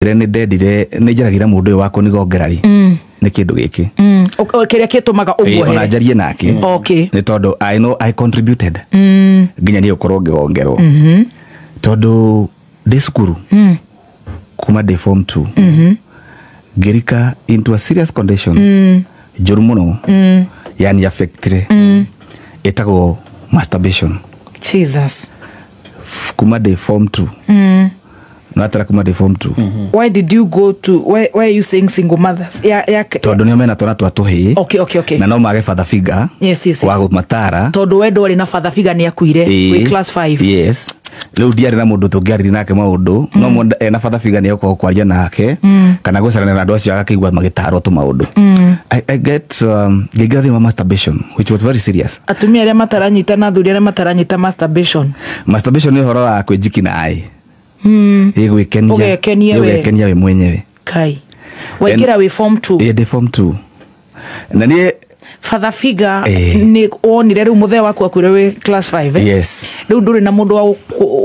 Ngwĩre nĩ ndendire nĩ njaragĩra mũndũ ũyũ wa kũnigongera rĩ, nĩ kĩndũ gĩkĩ. Kĩrĩa kĩtũmaga Ĩĩ, ona ũguohere. njarie nake nĩ tondũ I know I contributed nginya niĩ gũkorwo ngĩgongerwo, tondũ ndĩ cukuru kuma ndĩ form 2 ngĩrika into a serious condition njũru mũno, yani affectire, ĩtagwo masturbation. Jesus. Kuma ndĩ form 2, no atara kuma ndĩ form 2. Why did you go to why are you saying single mothers ya Tondũ nĩo mena twana twa tũhĩĩ na no mage father figure wa gũmatara. Tondũ we ndwarĩ na father figure, nĩ akuire wĩ class 5. Yes, rĩu ndiarĩ na mũndũ tũngĩarĩria nake maũndũ, no mũndũ ena father figure nĩ egũkorwo kwaria nake kana gũcarania na andũ acio agakĩigua magĩtarwo tũmaũndũ. I get ngĩingĩra thĩinĩ wa masturbation, which was very serious. Atumia arĩa mataranyita na athuri arĩa mataranyita masturbation. Masturbation nĩ ũhoro wa kwĩjikina ĩ gwĩkenia. Ũgekenia we. Ũgekenia we mwenyewe. Kai, waingĩra wĩ form 2? Ĩ, ndĩ form 2 na niĩ Father figure. Eh. Nĩ wonire rĩu mũthee waku akuire wĩ class 5, eh? Yes. Rĩu ndũrĩ na mũndũ wa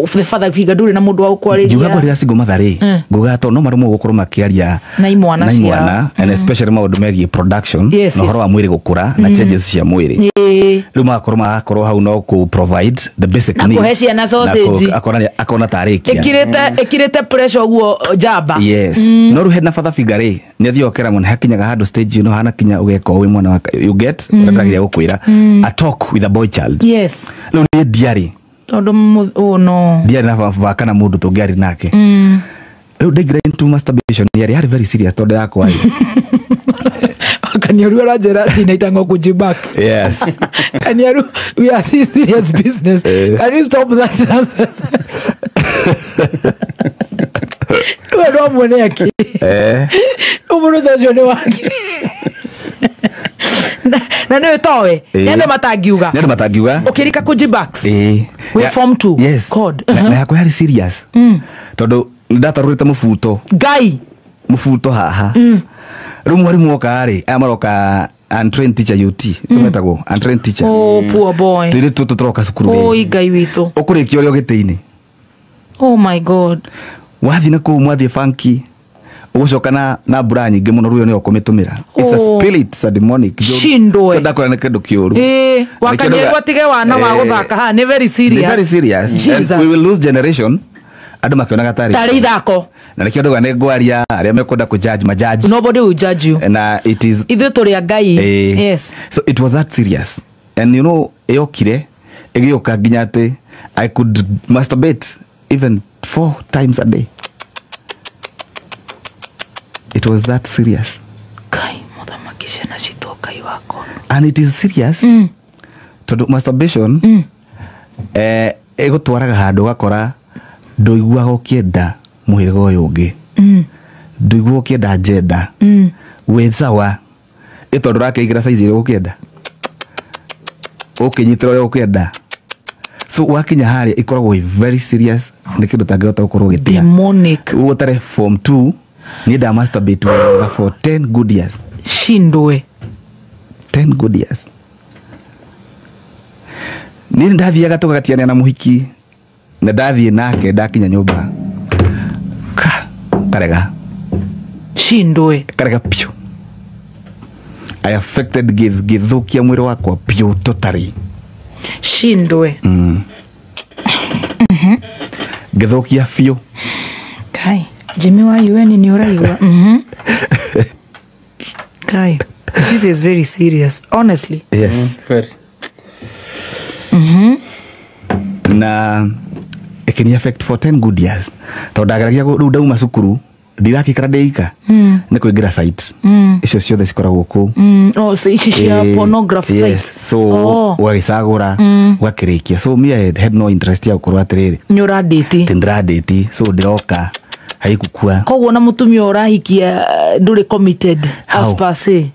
the father figure, ndũrĩ na mũndũ wa Ngiuga gũkwarĩria. ngwarĩra single mother rĩ, nguga tondũ no maremwo gũkorwo makĩaria Na imwana na ciao. imwana, and especially maũndũ megiĩ production na ũhoro wa mwĩrĩ gũkũra na changes cia mwĩrĩ. Rĩu magakorwo hau no kũ provide the basic Na needs. kũhe ciana Na sausage. akona tarĩkia. Ĩkĩrĩte pressure ũguo njamba. Yes, no rĩu hena father figure rĩ, nĩ athiaga ũkera mũno, hakinyaga handũ stage hana kinya ũgeka wĩ mwana wa you get ũrĩa ndĩrageria gũkwĩra, a talk with a boy child. Rĩu niĩ ndiarĩ Tondũ oh no. Ndiarĩ na baba kana mũndũ tũngĩarĩ nake. Rĩu ndaingĩra into masturbation, yarĩ very serious tondũ yakwa rĩ. Kanyaru aranjĩra ati naitangwo kujibax. Yes. Kanyaru, we are serious business. Can you stop that nonsense? We no muone aki. Ũmũndũ ta ũcio nĩ wake na nĩ towe nĩ andũ matangiuga. Nĩ andũ matangiuga. Ũkĩrika kujibax Ĩĩ. wĩ form 2? Yes. God. Na yakwa yarĩ serious tondũ nĩndatarũrĩte mũbuto. Ngai. Mũbuto haha. Rĩu mwarimũ oka rĩ, aya maroka untrained teacher, UT tũmetagwo untrained teacher. Oh, poor boy. Tũirĩtu tũtũ tũroka cukuru Oi rĩ, Ngai witũ. ũkũrĩkia ũrĩa ũgĩtĩ-inĩ. Oh my God. Wathiĩ na kũu mwathiĩ banki, ũgũcoka na mbura nyingĩ mũno, rĩu nĩyo ũkũmĩtũmĩra. It's a spirit, it's a demonic njũru. Shindwe. Ndakora nĩ kĩndũ kĩũru. Ĩĩ, wakanyerwo atige wana wa gũthaka haha nĩ very serious. Nĩ very serious. And Jesus. we will lose generation andũ makĩonaga tarĩ Tarĩ ithako. Na nĩkĩo ndauga nĩ ngwaria arĩa mekwenda kũjudge majudge. Nobody will judge you. Na it is Ithuĩ tũrĩ a Ngai. Yes. So it was that serious, and yokire ĩgĩũka nginya atĩ I could masturbate even four times a day. It was that serious. Ngai mũthamaki, ciana citũ, Ngai wakwa. And it is serious tondũ masturbation ĩgũtwaraga handũ ũgakora ndũiguaga ũkĩenda mũhĩrĩga ũyũ ũngĩ, ndũiguaga ũkĩenda njenda wĩ sawa, ĩ tondũ ũrakĩingĩra size ĩrĩa ũgũkĩenda, ũkĩnyitĩra ũrĩa ũkĩenda. So wakinya harĩa ĩkoragwo ĩ very serious, nĩ kĩndũ ũtangĩhota gũkorwo ũgĩtiga. Demonic. Ũguo tarĩ form 2 niĩ nda masturbate wega for 10 good years. Shindwe. 10 good years. Niĩ ndathiaga tũgatiania na mũhiki, na ndathiĩ nake, ndakinya nyũmba ka karega. Shindwe. Karega piũ. I affected, gĩthũkia mwĩrĩ wakwa piũ totally. Shindwe. Ngĩthũkia biũ. Kai Jimmy wa UN nĩ ũraigua. Kai, this is very serious, honestly. Yes. Very. Na ĩkĩni affect for 10 good years tondũ ndageragia rĩu ndauma cukuru ndirakĩikara ndĩika nĩ kũingĩra site icio ciothe cikoragwo kũu. Oh, so ici cia pornography yes, sites. so ũgagĩcagũra ũgakĩrĩkia. So me, I had no interest ya gũkorwo atĩrĩrĩ Nĩ ũrandĩti. atĩ ndĩrandĩti, so ndĩroka haikukua. Koguo na mũtumia ũrahikia, ndũrĩ committed as How? per se.